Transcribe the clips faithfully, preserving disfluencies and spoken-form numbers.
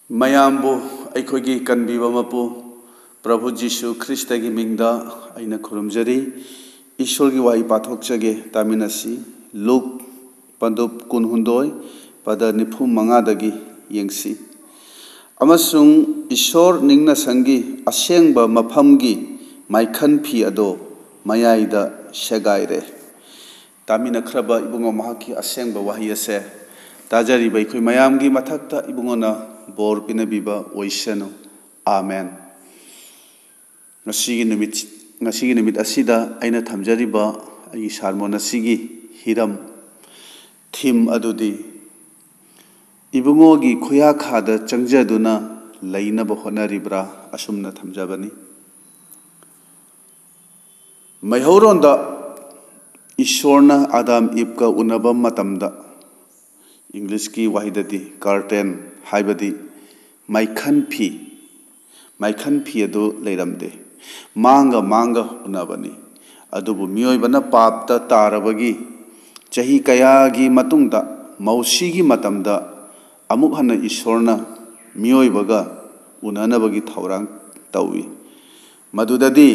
ꯃꯌꯥꯝꯕꯨ ꯑꯩꯈꯣꯏꯒꯤ ꯀꯟꯕꯤꯕ ꯃꯄꯨ ꯄ꯭ꯔꯚꯨ ꯖꯤꯁꯨ ꯈ꯭ꯔꯤꯁꯇꯒꯤ ꯃꯤꯡꯗ ꯑꯩꯅ ꯈꯨꯔꯨꯝꯖꯔꯤ꯫ ꯏꯁꯣꯔꯒꯤ ꯋꯥꯍꯩ ꯄꯥꯊꯣꯛꯆꯒꯦ, ꯇꯥꯃꯤꯟꯅꯁꯤ꯫ ꯂꯨꯛ ꯄꯟꯗꯨꯞ ꯀꯨꯟꯍꯨꯝꯗꯣꯏ, ꯄꯗ ꯅꯤꯐꯨ ꯃꯉꯥꯗꯒꯤ ꯌꯦꯡꯁꯤ꯫ "ꯑꯃꯁꯨꯡ ꯏꯁꯣꯔ ꯅꯤꯡꯅꯁꯪꯒꯤ ꯑꯁꯦꯡꯕ ꯃꯐꯝꯒꯤ ꯃꯥꯏꯈꯟ ꯐꯤ ꯑꯗꯣ ꯃꯌꯥꯏꯗ ꯁꯦꯒꯥꯏꯔꯦ"꯫ ꯇꯥꯃꯤꯟꯅꯈ꯭ꯔꯕ ꯏꯕꯨꯡꯉꯣ ꯃꯍꯥꯛꯀꯤ ꯑꯁꯦꯡꯕ ꯋꯥꯍꯩ ꯑꯁꯦ ꯇꯥꯖꯔꯤꯕ ꯑꯩꯈꯣꯏ ꯃꯌꯥꯝꯒꯤ ꯃꯊꯛꯇ ꯏꯕꯨꯡꯉꯣꯅ ꯕꯣꯔ ꯄꯤꯅꯕꯤꯕ ꯑꯣꯏꯁꯅꯨ꯫ ꯑꯥꯃꯦꯟ꯫ ꯉꯁꯤꯒꯤ ꯅꯨꯃꯤꯠ, ꯉꯁꯤꯒꯤ ꯅꯨꯃꯤꯠ ꯑꯁꯤꯗ ꯑꯩꯅ ꯊꯝꯖꯔꯤꯕ ꯑꯩꯒꯤ ꯁꯥꯔꯃꯣꯟ ꯑꯁꯤꯒꯤ ꯍꯤꯔꯝ, ꯊꯤꯝ ꯑꯗꯨꯗꯤ "ꯏꯕꯨꯡꯉꯣꯒꯤ ꯈꯨꯌꯥꯈꯥꯗ ꯆꯪꯖꯗꯨꯅ ꯂꯩꯅꯕ ꯍꯣꯠꯅꯔꯤꯕ꯭ꯔꯥ?" ꯑꯁꯨꯝꯅ ꯊꯝꯖꯕꯅꯤ꯫ ꯃꯩꯍꯧꯔꯣꯟꯗ ꯏꯁꯣꯔꯅ ꯑꯥꯗꯥꯝ ꯏꯞꯀ ꯎꯅꯕ ꯃꯇꯝꯗ, ꯏꯪꯂꯤꯁꯀꯤ ꯋꯥꯍꯩꯗꯗꯤ ꯀꯥꯔꯇꯦꯟ, ꯍꯥꯏꯕꯗꯤ ꯃꯥꯏꯈꯟ ꯐꯤ, ꯃꯥꯏꯈꯟ ꯐꯤ ꯑꯗꯨ ꯂꯩꯔꯝꯗꯦ꯫ ꯃꯥꯡꯒ ꯃꯥꯡꯒ ꯎꯅꯕꯅꯤ꯫ ꯑꯗꯨꯕꯨ ꯃꯤꯑꯣꯏꯕꯅ ꯄꯥꯞꯇ ꯇꯥꯔꯕꯒꯤ ꯆꯍꯤ ꯀꯌꯥꯒꯤ ꯃꯇꯨꯡꯗ, ꯃꯧꯁꯤꯒꯤ ꯃꯇꯝꯗ, ꯑꯃꯨꯛ ꯍꯟꯅ ꯏꯁꯣꯔꯅ ꯃꯤꯑꯣꯏꯕꯒ ꯎꯅꯅꯕꯒꯤ ꯊꯧꯔꯥꯡ ꯇꯧꯏ꯫ ꯃꯗꯨꯗꯗꯤ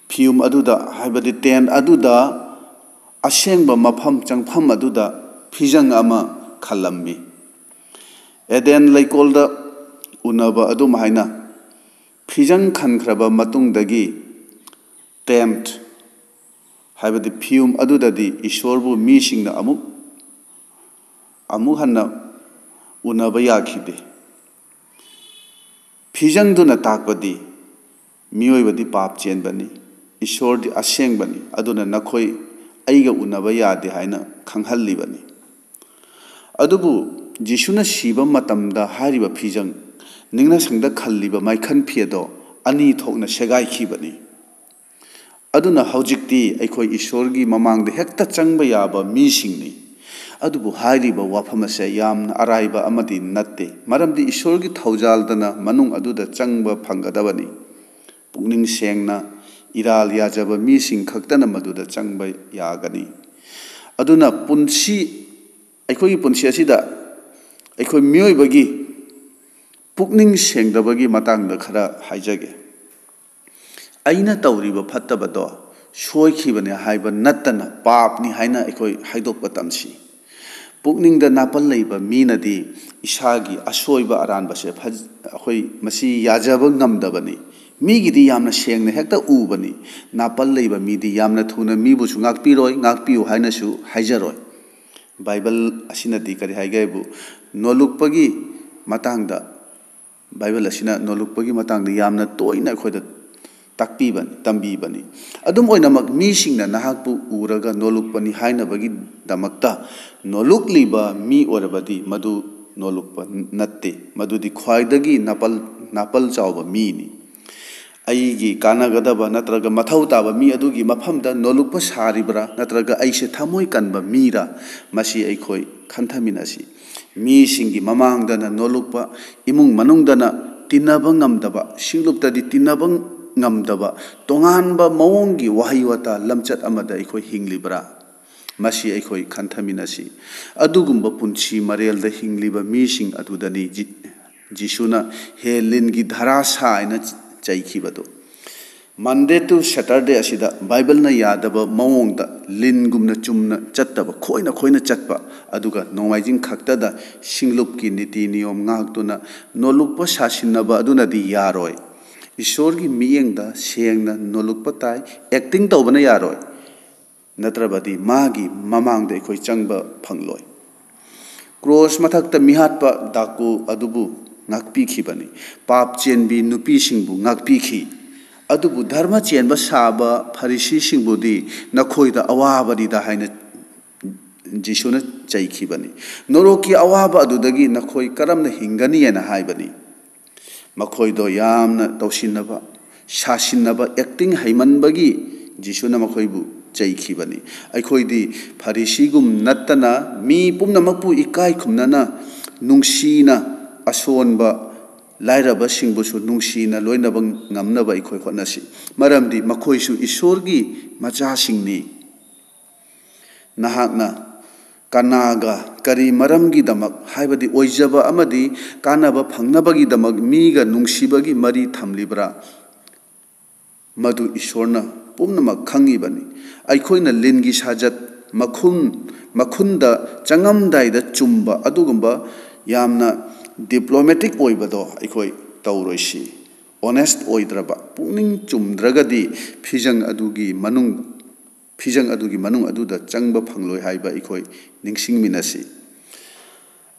ꯐꯤꯌꯨꯝ ꯑꯗꯨꯗ, ꯍꯥꯏꯕꯗꯤ ꯇꯦꯟ ꯑꯗꯨꯗ, ꯑꯁꯦꯡꯕ ꯃꯐꯝ ꯆꯪꯐꯝ ꯑꯗꯨꯗ ꯐꯤꯖꯪ ꯑꯃ ꯈꯜꯂꯝꯃꯤ꯫ ꯑꯦꯗꯦꯟ ꯂꯩꯀꯣꯜꯗ ꯎꯅꯕ ꯑꯗꯨꯝ ꯍꯥꯏꯅ ꯐꯤꯖꯪ ꯈꯟꯈ꯭ꯔꯕ ꯃꯇꯨꯡꯗꯒꯤ ꯇꯦꯟꯠ, ꯍꯥꯏꯕꯗꯤ ꯐꯤꯌꯨꯝ ꯑꯗꯨꯗꯗꯤ ꯏꯁꯣꯔꯕꯨ ꯃꯤꯁꯤꯡꯅ ꯑꯃꯨꯛ, ꯑꯃꯨꯛ ꯍꯟꯅ ꯎꯅꯕ ꯌꯥꯈꯤꯗꯦ꯫ ꯐꯤꯖꯪꯗꯨꯅ ꯇꯥꯛꯄꯗꯤ ꯃꯤꯑꯣꯏꯕꯗꯤ ꯄꯥꯞ ꯆꯦꯟꯕꯅꯤ, ꯏꯁꯣꯔꯗꯤ ꯑꯁꯦꯡꯕꯅꯤ, ꯑꯗꯨꯅ ꯅꯈꯣꯏ ꯑꯩꯒ ꯎꯅꯕ ꯌꯥꯗꯦ ꯍꯥꯏꯅ ꯈꯪꯍꯜꯂꯤꯕꯅꯤ꯫ ꯑꯗꯨꯕꯨ ꯖꯤꯁꯨꯅ ꯁꯤꯕ ꯃꯇꯝꯗ ꯍꯥꯏꯔꯤꯕ ꯐꯤꯖꯪ, ꯅꯤꯡꯅꯁꯪꯗ ꯈꯜꯂꯤꯕ ꯃꯥꯏꯈꯟ ꯐꯤ ꯑꯗꯣ ꯑꯅꯤ ꯊꯣꯛꯅ ꯁꯦꯒꯥꯏꯈꯤꯕꯅꯤ꯫ ꯑꯗꯨꯅ ꯍꯧꯖꯤꯛꯇꯤ ꯑꯩꯈꯣꯏ ꯏꯁꯣꯔꯒꯤ ꯃꯃꯥꯡꯗ ꯍꯦꯛꯇ ꯆꯪꯕ ꯌꯥꯕ ꯃꯤꯁꯤꯡꯅꯤ꯫ ꯑꯗꯨꯕꯨ ꯍꯥꯏꯔꯤꯕ ꯋꯥꯐꯝ ꯑꯁꯦ ꯌꯥꯝꯅ ꯑꯔꯥꯏꯕ ꯑꯃꯗꯤ ꯅꯠꯇꯦ, ꯃꯔꯝꯗꯤ ꯏꯁꯣꯔꯒꯤ ꯊꯧꯖꯥꯜꯗꯅ ꯃꯅꯨꯡ ꯑꯗꯨꯗ ꯆꯪꯕ ꯐꯪꯒꯗꯕꯅꯤ꯫ ꯄꯨꯛꯅꯤꯡ ꯁꯦꯡꯅ, ꯏꯔꯥꯜ ꯌꯥꯖꯕ ꯃꯤꯁꯤꯡ ꯈꯛꯇꯅ ꯃꯗꯨꯗ ꯆꯪꯕ ꯌꯥꯒꯅꯤ꯫ ꯑꯗꯨꯅ ꯄꯨꯟꯁꯤ, ꯑꯩꯈꯣꯏꯒꯤ ꯄꯨꯟꯁꯤ ꯑꯁꯤꯗ ꯑꯩꯈꯣꯏ ꯃꯤꯑꯣꯏꯕꯒꯤ ꯄꯨꯛꯅꯤꯡ ꯁꯦꯡꯗꯕꯒꯤ ꯃꯇꯥꯡꯗ ꯈꯔ ꯍꯥꯏꯖꯒꯦ꯫ ꯑꯩꯅ ꯇꯧꯔꯤꯕ ꯐꯠꯇꯕꯗꯣ ꯁꯣꯏꯈꯤꯕꯅꯦ ꯍꯥꯏꯕ ꯅꯠꯇꯅ ꯄꯥꯞꯅꯤ ꯍꯥꯏꯅ ꯑꯩꯈꯣꯏ ꯍꯥꯏꯗꯣꯛꯄ ꯇꯝꯁꯤ꯫ ꯄꯨꯛꯅꯤꯡꯗ ꯅꯥꯄꯜ ꯂꯩꯕ ꯃꯤꯅꯗꯤ ꯏꯁꯥꯒꯤ ꯑꯁꯣꯏꯕ ꯑꯔꯥꯟꯕꯁꯦ ꯐꯖ-, ꯑꯩꯈꯣꯏ ꯃꯁꯤ ꯌꯥꯖꯕ ꯉꯝꯗꯕꯅꯤ꯫ ꯃꯤꯒꯤꯗꯤ ꯌꯥꯝꯅ ꯁꯦꯡꯅ ꯍꯦꯛꯇ ꯎꯕꯅꯤ꯫ ꯅꯥꯄꯜ ꯂꯩꯕ ꯃꯤꯗꯤ ꯌꯥꯝꯅ ꯊꯨꯅ ꯃꯤꯕꯨꯁꯨ ꯉꯥꯛꯄꯤꯔꯣꯏ, ꯉꯥꯛꯄꯤꯌꯨ ꯍꯥꯏꯅꯁꯨ ꯍꯥꯏꯖꯔꯣꯏ꯫ ꯕꯥꯏꯕꯜ ꯑꯁꯤꯅꯗꯤ ꯀꯔꯤ ꯍꯥꯏꯒꯦ ꯍꯥꯏꯕꯨ, ꯅꯣꯜꯂꯨꯛꯄꯒꯤ ꯃꯇꯥꯡꯗ, ꯕꯥꯏꯕꯜ ꯑꯁꯤꯅ ꯅꯣꯜꯂꯨꯛꯄꯒꯤ ꯃꯇꯥꯡꯗ ꯌꯥꯝꯅ ꯇꯣꯏꯅ ꯑꯩꯈꯣꯏꯗ ꯇꯥꯛꯄꯤꯕꯅꯤ, ꯇꯝꯕꯤꯕꯅꯤ꯫ ꯑꯗꯨꯝ ꯑꯣꯏꯅꯃꯛ, ꯃꯤꯁꯤꯡꯅ ꯅꯍꯥꯛꯄꯨ ꯎꯔꯒ ꯅꯣꯜꯂꯨꯛꯄꯅꯤ ꯍꯥꯏꯅꯕꯒꯤꯗꯃꯛꯇ ꯅꯣꯜꯂꯨꯛꯂꯤꯕ ꯃꯤ ꯑꯣꯏꯔꯕꯗꯤ ꯃꯗꯨ ꯅꯣꯜꯂꯨꯛꯄ ꯅꯠꯇꯦ, ꯃꯗꯨꯗꯤ ꯈ꯭ꯋꯥꯏꯗꯒꯤ ꯅꯥꯄꯜ, ꯅꯥꯄꯜ ꯆꯥꯎꯕ ꯃꯤꯅꯤ꯫ ꯑꯩꯒꯤ ꯀꯥꯟꯅꯒꯗꯕ ꯅꯠꯇ꯭ꯔꯒ ꯃꯊꯧ ꯇꯥꯕ ꯃꯤ ꯑꯗꯨꯒꯤ ꯃꯐꯝꯗ ꯅꯣꯜꯂꯨꯛꯄ ꯁꯥꯔꯤꯕ꯭ꯔꯥ, ꯅꯠꯇ꯭ꯔꯒ ꯑꯩꯁꯦ ꯊꯃꯣꯏ ꯀꯟꯕ ꯃꯤꯔꯥ? ꯃꯁꯤ ꯑꯩꯈꯣꯏ ꯈꯟꯊꯃꯤꯟꯅꯁꯤ꯫ ꯃꯤꯁꯤꯡꯒꯤ ꯃꯃꯥꯡꯗꯅ ꯅꯣꯜꯂꯨꯛꯄ, ꯏꯃꯨꯡ ꯃꯅꯨꯡꯗꯅ ꯇꯤꯟꯅꯕ ꯉꯝꯗꯕ, ꯁꯤꯡꯂꯨꯞꯇꯗꯤ ꯇꯤꯟꯅꯕ ꯉꯝꯗꯕ, ꯇꯣꯉꯥꯟꯕ ꯃꯑꯣꯡꯒꯤ ꯋꯥꯍꯩ ꯋꯥꯇꯥ ꯂꯝꯆꯠ ꯑꯃꯗ ꯑꯩꯈꯣꯏ ꯍꯤꯡꯂꯤꯕ꯭ꯔꯥ? ꯃꯁꯤ ꯑꯩꯈꯣꯏ ꯈꯟꯊꯃꯤꯟꯅꯁꯤ꯫ ꯑꯗꯨꯒꯨꯝꯕ ꯄꯨꯟꯁꯤ ꯃꯔꯦꯜꯗ ꯍꯤꯡꯂꯤꯕ ꯃꯤꯁꯤꯡ ꯑꯗꯨꯗꯅꯤ ꯖꯤ-, ꯖꯤꯁꯨꯅ "ꯍꯦ ꯂꯤꯟꯒꯤ ꯙꯔꯥꯁꯥ" ꯍꯥꯏꯅ ꯆꯩꯈꯤꯕꯗꯨ꯫ Monday to Saturday ꯑꯁꯤꯗ ꯕꯥꯏꯕꯜꯅ ꯌꯥꯗꯕ ꯃꯑꯣꯡꯗ ꯂꯤꯟꯒꯨꯝꯅ ꯆꯨꯝꯅ ꯆꯠꯇꯕ, ꯈꯣꯏꯅ ꯈꯣꯏꯅ ꯆꯠꯄ, ꯑꯗꯨꯒ ꯅꯣꯡꯃꯥꯏꯖꯤꯡ ꯈꯛꯇꯗ ꯁꯤꯡꯂꯨꯞꯀꯤ ꯅꯤꯇꯤ ꯅꯤꯌꯣꯝ ꯉꯥꯛꯇꯨꯅ ꯅꯣꯜꯂꯨꯛꯄ ꯁꯥꯁꯤꯟꯅꯕ ꯑꯗꯨꯅꯗꯤ ꯌꯥꯔꯣꯏ꯫ ꯏꯁꯣꯔꯒꯤ ꯃꯤꯠꯌꯦꯡꯗ ꯁꯦꯡꯅ ꯅꯣꯜꯂꯨꯛꯄ ꯇꯥꯏ, acting ꯇꯧꯕꯅ ꯌꯥꯔꯣꯏ꯫ ꯅꯠꯇ꯭ꯔꯕꯗꯤ ꯃꯥꯒꯤ ꯃꯃꯥꯡꯗ ꯑꯩꯈꯣꯏ ꯆꯪꯕ ꯐꯪꯂꯣꯏ꯫ ꯀ꯭ꯔꯣꯁ ꯃꯊꯛꯇ ꯃꯤꯍꯥꯠꯄ ꯗꯥꯀꯨ ꯑꯗꯨꯕꯨ ꯉꯥꯛꯄꯤꯈꯤꯕꯅꯤ꯫ ꯄꯥꯞ ꯆꯦꯟꯕꯤ ꯅꯨꯄꯤꯁꯤꯡꯕꯨ ꯉꯥꯛꯄꯤꯈꯤ꯫ ꯑꯗꯨꯕꯨ ꯙꯔꯃ ꯆꯦꯟꯕ ꯁꯥꯕ ꯐꯔꯤꯁꯤꯁꯤꯡꯕꯨꯗꯤ "ꯅꯈꯣꯏꯗ ꯑꯋꯥꯕꯅꯤꯗ" ꯍꯥꯏꯅ ꯖꯤꯁꯨꯅ ꯆꯩꯈꯤꯕꯅꯤ꯫ "ꯅꯣꯔꯣꯛꯀꯤ ꯑꯋꯥꯕ ꯑꯗꯨꯗꯒꯤ ꯅꯈꯣꯏ ꯀꯔꯝꯅ ꯍꯤꯡꯒꯅꯤ?" ꯍꯥꯏꯅ ꯍꯥꯏꯕꯅꯤ꯫ ꯃꯈꯣꯏꯗꯣ ꯌꯥꯝꯅ ꯇꯧꯁꯤꯟꯅꯕ, ꯁꯥꯁꯤꯟꯅꯕ, acting ꯍꯩꯃꯟꯕꯒꯤ ꯖꯤꯁꯨꯅ ꯃꯈꯣꯏꯕꯨ ꯆꯩꯈꯤꯕꯅꯤ꯫ ꯑꯩꯈꯣꯏꯗꯤ ꯐꯔꯤꯁꯤꯒꯨꯝ ꯅꯠꯇꯅ ꯃꯤ ꯄꯨꯝꯅꯃꯛꯄꯨ ꯏꯀꯥꯏ ꯈꯨꯝꯅꯅ, ꯅꯨꯡꯁꯤꯅ, ꯑꯁꯣꯟꯕ, ꯂꯥꯏꯔꯕꯁꯤꯡꯕꯨꯁꯨ ꯅꯨꯡꯁꯤꯅ ꯂꯣꯏꯅꯕ ꯉꯝꯅꯕ ꯑꯩꯈꯣꯏ ꯍꯣꯠꯅꯁꯤ꯫ ꯃꯔꯝꯗꯤ ꯃꯈꯣꯏꯁꯨ ꯏꯁꯣꯔꯒꯤ ꯃꯆꯥꯁꯤꯡꯅꯤ꯫ ꯅꯍꯥꯛꯅ ꯀꯅꯥꯒ ꯀꯔꯤ ꯃꯔꯝꯒꯤꯗꯃꯛ, ꯍꯥꯏꯕꯗꯤ ꯑꯣꯏꯖꯕ ꯑꯃꯗꯤ ꯀꯥꯟꯅꯕ ꯐꯪꯅꯕꯒꯤꯗꯃꯛ ꯃꯤꯒ ꯅꯨꯡꯁꯤꯕꯒꯤ ꯃꯔꯤ ꯊꯝꯂꯤꯕ꯭ꯔꯥ? ꯃꯗꯨ ꯏꯁꯣꯔꯅ ꯄꯨꯝꯅꯃꯛ ꯈꯪꯉꯤꯕꯅꯤ꯫ ꯑꯩꯈꯣꯏꯅ ꯂꯤꯟꯒꯤ ꯁꯥꯖꯠ, ꯃꯈꯨꯟ, ꯃꯈꯨꯟꯗ ꯆꯪꯉꯝꯗꯥꯏꯗ ꯆꯨꯝꯕ ꯑꯗꯨꯒꯨꯝꯕ ꯌꯥꯝꯅ diplomatic ꯑꯣꯏꯕꯗꯣ ꯑꯩꯈꯣꯏ ꯇꯧꯔꯣꯏꯁꯤ꯫ Honest ꯑꯣꯏꯗ꯭ꯔꯕ, ꯄꯨꯛꯅꯤꯡ ꯆꯨꯝꯗ꯭ꯔꯒꯗꯤ ꯐꯤꯖꯪ ꯑꯗꯨꯒꯤ ꯃꯅꯨꯡ, ꯐꯤꯖꯪ ꯑꯗꯨꯒꯤ ꯃꯅꯨꯡ ꯑꯗꯨꯗ ꯆꯪꯕ ꯐꯪꯂꯣꯏ ꯍꯥꯏꯕ ꯑꯩꯈꯣꯏ ꯅꯤꯡꯁꯤꯡꯃꯤꯟꯅꯁꯤ꯫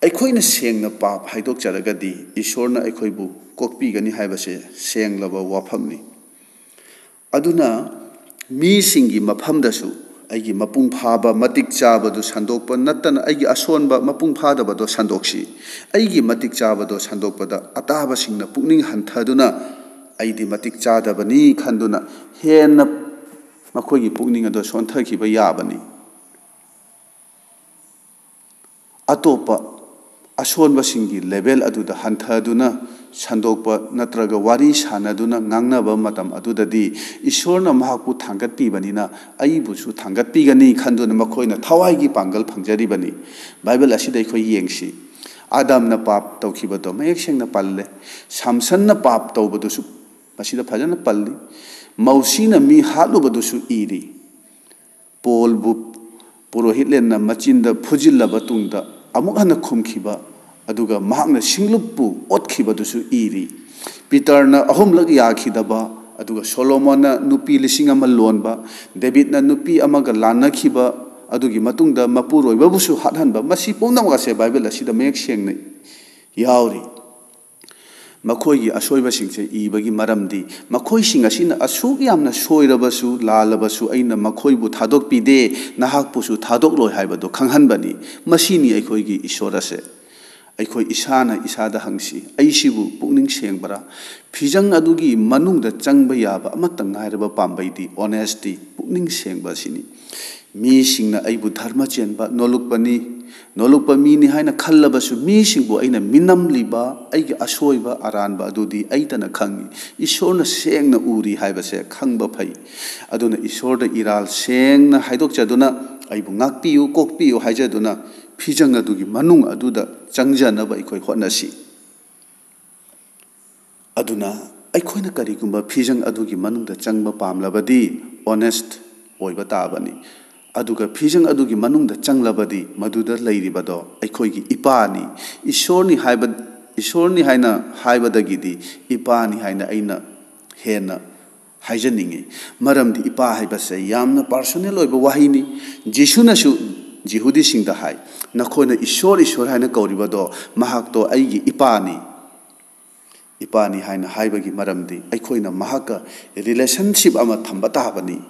ꯑꯩꯈꯣꯏꯅ ꯁꯦꯡꯅ ꯄꯥꯞ ꯍꯥꯏꯗꯣꯛꯆꯔꯒꯗꯤ ꯏꯁꯣꯔꯅ ꯑꯩꯈꯣꯏꯕꯨ ꯀꯣꯛꯄꯤꯒꯅꯤ ꯍꯥꯏꯕꯁꯦ ꯁꯦꯡꯂꯕ ꯋꯥꯐꯝꯅꯤ꯫ ꯑꯗꯨꯅ ꯃꯤꯁꯤꯡꯒꯤ ꯃꯐꯝꯗꯁꯨ ꯑꯩꯒꯤ ꯃꯄꯨꯡ ꯐꯥꯕ, ꯃꯇꯤꯛ ꯆꯥꯕꯗꯨ ꯁꯟꯗꯣꯛꯄ ꯅꯠꯇꯅ ꯑꯩꯒꯤ ꯑꯁꯣꯟꯕ, ꯃꯄꯨꯡ ꯐꯥꯗꯕꯗꯣ ꯁꯟꯗꯣꯛꯁꯤ꯫ ꯑꯩꯒꯤ ꯃꯇꯤꯛ ꯆꯥꯕꯗꯣ ꯁꯟꯗꯣꯛꯄꯗ ꯑꯇꯥꯕꯁꯤꯡꯅ ꯄꯨꯛꯅꯤꯡ ꯍꯟꯊꯗꯨꯅ ꯑꯩꯗꯤ ꯃꯇꯤꯛ ꯆꯥꯗꯕꯅꯤ ꯈꯟꯗꯨꯅ ꯍꯦꯟꯅ ꯃꯈꯣꯏꯒꯤ ꯄꯨꯛꯅꯤꯡ ꯑꯗꯨ ꯁꯣꯟꯊꯈꯤꯕ ꯌꯥꯕꯅꯤ꯫ ꯑꯇꯣꯞꯄ ꯑꯁꯣꯟꯕꯁꯤꯡꯒꯤ level ꯑꯗꯨꯗ ꯍꯟꯊꯗꯨꯅ ꯁꯟꯗꯣꯛꯄ ꯅꯠꯇ꯭ꯔꯒ ꯋꯥꯔꯤ ꯁꯥꯟꯅꯗꯨꯅ ꯉꯥꯡꯅꯕ ꯃꯇꯝ ꯑꯗꯨꯗꯗꯤ ꯏꯁꯣꯔꯅ ꯃꯍꯥꯛꯄꯨ ꯊꯥꯡꯒꯠꯄꯤꯕꯅꯤꯅ ꯑꯩꯕꯨꯁꯨ ꯊꯥꯡꯒꯠꯄꯤꯒꯅꯤ ꯈꯟꯗꯨꯅ ꯃꯈꯣꯏꯅ ꯊꯋꯥꯏꯒꯤ ꯄꯥꯡꯒꯜ ꯐꯪꯖꯔꯤꯕꯅꯤ꯫ ꯕꯥꯏꯕꯜ ꯑꯁꯤꯗ ꯑꯩꯈꯣꯏ ꯌꯦꯡꯁꯤ꯫ ꯑꯥꯗꯝꯅ ꯄꯥꯞ ꯇꯧꯈꯤꯕꯗꯣ ꯃꯌꯦꯛ ꯁꯦꯡꯅ ꯄꯜꯂꯦ꯫ ꯁꯥꯝꯁꯟꯅ ꯄꯥꯞ ꯇꯧꯕꯗꯨꯁꯨ ꯃꯁꯤꯗ ꯐꯖꯅ ꯄꯜꯂꯤ꯫ ꯃꯧꯁꯤꯅ ꯃꯤ ꯍꯥꯠꯂꯨꯕꯗꯨꯁꯨ ꯏꯔꯤ꯫ ꯄꯣꯜꯕꯨ ꯄꯨꯔꯣꯍꯤꯠꯂꯦꯟꯅ ꯃꯆꯤꯟꯗ ꯐꯨꯖꯤꯜꯂꯕ ꯇꯨꯡꯗ ꯑꯃꯨꯛ ꯍꯟꯅ ꯈꯨꯝꯈꯤꯕ, ꯑꯗꯨꯒ ꯃꯍꯥꯛꯅ ꯁꯤꯡꯂꯨꯞꯄꯨ ꯑꯣꯠꯈꯤꯕꯗꯨꯁꯨ ꯏꯔꯤ꯫ ꯄꯤꯇꯔꯅ ꯑꯍꯨꯝꯂꯛ ꯌꯥꯈꯤꯗꯕ, ꯑꯗꯨꯒ ꯁꯣꯂꯣꯃꯣꯟꯅ ꯅꯨꯄꯤ ꯂꯤꯁꯤꯡ ꯑꯃ ꯂꯣꯟꯕ, ꯗꯦꯕꯤꯠꯅ ꯅꯨꯄꯤ ꯑꯃꯒ ꯂꯥꯟꯅꯈꯤꯕ, ꯑꯗꯨꯒꯤ ꯃꯇꯨꯡꯗ ꯃꯄꯨꯔꯣꯏꯕꯕꯨꯁꯨ ꯍꯥꯠꯍꯟꯕ, ꯃꯁꯤ ꯄꯨꯝꯅꯃꯛ ꯑꯁꯦ ꯕꯥꯏꯕꯜ ꯑꯁꯤꯗ ꯃꯌꯦꯛ ꯁꯦꯡꯅ ꯌꯥꯎꯔꯤ꯫ ꯃꯈꯣꯏꯒꯤ ꯑꯁꯣꯏꯕꯁꯤꯡꯁꯦ ꯏꯕꯒꯤ ꯃꯔꯝꯗꯤ ꯃꯈꯣꯏꯁꯤꯡ ꯑꯁꯤꯅ ꯑꯁꯨꯛ ꯌꯥꯝꯅ ꯁꯣꯏꯔꯕꯁꯨ, ꯂꯥꯜꯂꯕꯁꯨ, ꯑꯩꯅ ꯃꯈꯣꯏꯕꯨ ꯊꯥꯗꯣꯛꯄꯤꯗꯦ, ꯅꯍꯥꯛꯄꯨꯁꯨ ꯊꯥꯗꯣꯛꯂꯣꯏ ꯍꯥꯏꯕꯗꯨ ꯈꯪꯍꯟꯕꯅꯤ꯫ ꯃꯁꯤꯅꯤ ꯑꯩꯈꯣꯏꯒꯤ ꯏꯁꯣꯔ ꯑꯁꯦ꯫ ꯑꯩꯈꯣꯏ ꯏꯁꯥꯅ ꯏꯁꯥꯗ ꯍꯪꯁꯤ, "ꯑꯩꯁꯤꯕꯨ ꯄꯨꯛꯅꯤꯡ ꯁꯦꯡꯕ꯭ꯔꯥ?" ꯐꯤꯖꯪ ꯑꯗꯨꯒꯤ ꯃꯅꯨꯡꯗ ꯆꯪꯕ ꯌꯥꯕ ꯑꯃꯠꯇ ꯉꯥꯏꯔꯕ ꯄꯥꯝꯕꯩꯗꯤ honesty, ꯄꯨꯛꯅꯤꯡ ꯁꯦꯡꯕ ꯑꯁꯤꯅꯤ꯫ ꯃꯤꯁꯤꯡꯅ ꯑꯩꯕꯨ ꯙꯔꯃ ꯆꯦꯟꯕ, ꯅꯣꯂꯨꯛꯄꯅꯤ, ꯅꯣꯂꯨꯛꯄ ꯃꯤꯅꯤ ꯍꯥꯏꯅ ꯈꯜꯂꯕꯁꯨ, ꯃꯤꯁꯤꯡꯕꯨ ꯑꯩꯅ ꯃꯤꯅꯝꯂꯤꯕ, ꯑꯩꯒꯤ ꯑꯁꯣꯏꯕ ꯑꯔꯥꯟꯕ ꯑꯗꯨꯗꯤ ꯑꯩꯇꯅ ꯈꯪꯏ꯫ ꯏꯁꯣꯔꯅ ꯁꯦꯡꯅ ꯎꯔꯤ ꯍꯥꯏꯕꯁꯦ ꯈꯪꯕ ꯐꯩ꯫ ꯑꯗꯨꯅ ꯏꯁꯣꯔꯗ ꯏꯔꯥꯜ ꯁꯦꯡꯅ ꯍꯥꯏꯗꯣꯛꯆꯗꯨꯅ, "ꯑꯩꯕꯨ ꯉꯥꯛꯄꯤꯌꯨ, ꯀꯣꯛꯄꯤꯌꯨ" ꯍꯥꯏꯖꯗꯨꯅ, ꯐꯤꯖꯪ ꯑꯗꯨꯒꯤ ꯃꯅꯨꯡ ꯑꯗꯨꯗ ꯆꯪꯖꯅꯕ ꯑꯩꯈꯣꯏ ꯍꯣꯠꯅꯁꯤ꯫ ꯑꯗꯨꯅ ꯑꯩꯈꯣꯏꯅ ꯀꯔꯤꯒꯨꯝꯕ ꯐꯤꯖꯪ ꯑꯗꯨꯒꯤ ꯃꯅꯨꯡꯗ ꯆꯪꯕ ꯄꯥꯝꯂꯕꯗꯤ, honest ꯑꯣꯏꯕ ꯇꯥꯕꯅꯤ꯫ ꯑꯗꯨꯒ ꯐꯤꯖꯪ ꯑꯗꯨꯒꯤ ꯃꯅꯨꯡꯗ ꯆꯪꯂꯕꯗꯤ, ꯃꯗꯨꯗ ꯂꯩꯔꯤꯕꯗꯣ ꯑꯩꯈꯣꯏꯒꯤ ꯏꯄꯥꯅꯤ, ꯏꯁꯣꯔꯅꯤ ꯍꯥꯏꯕ, ꯏꯁꯣꯔꯅꯤ ꯍꯥꯏꯅ ꯍꯥꯏꯕꯗꯒꯤꯗꯤ ꯏꯄꯥꯅꯤ ꯍꯥꯏꯅ ꯑꯩꯅ ꯍꯦꯟꯅ ꯍꯥꯏꯖꯅꯤꯡꯉꯤ꯫ ꯃꯔꯝꯗꯤ ꯏꯄꯥ ꯍꯥꯏꯕꯁꯦ ꯌꯥꯝꯅ personal ꯑꯣꯏꯕ ꯋꯥꯍꯩꯅꯤ꯫ ꯖꯤꯁꯨꯅꯁꯨ ꯖꯤꯍꯨꯗꯤꯁꯤꯡꯗ ꯍꯥꯏ, "ꯅꯈꯣꯏꯅ ꯏꯁꯣꯔ, ꯏꯁꯣꯔ ꯍꯥꯏꯅ ꯀꯧꯔꯤꯕꯗꯣ, ꯃꯍꯥꯛꯇꯣ ꯑꯩꯒꯤ ꯏꯄꯥꯅꯤ"꯫ ꯏꯄꯥꯅꯤ ꯍꯥꯏꯅ ꯍꯥꯏꯕꯒꯤ ꯃꯔꯝꯗꯤ ꯑꯩꯈꯣꯏꯅ ꯃꯍꯥꯛꯀ relationship ꯑꯃ ꯊꯝꯕ ꯇꯥꯕꯅꯤ꯫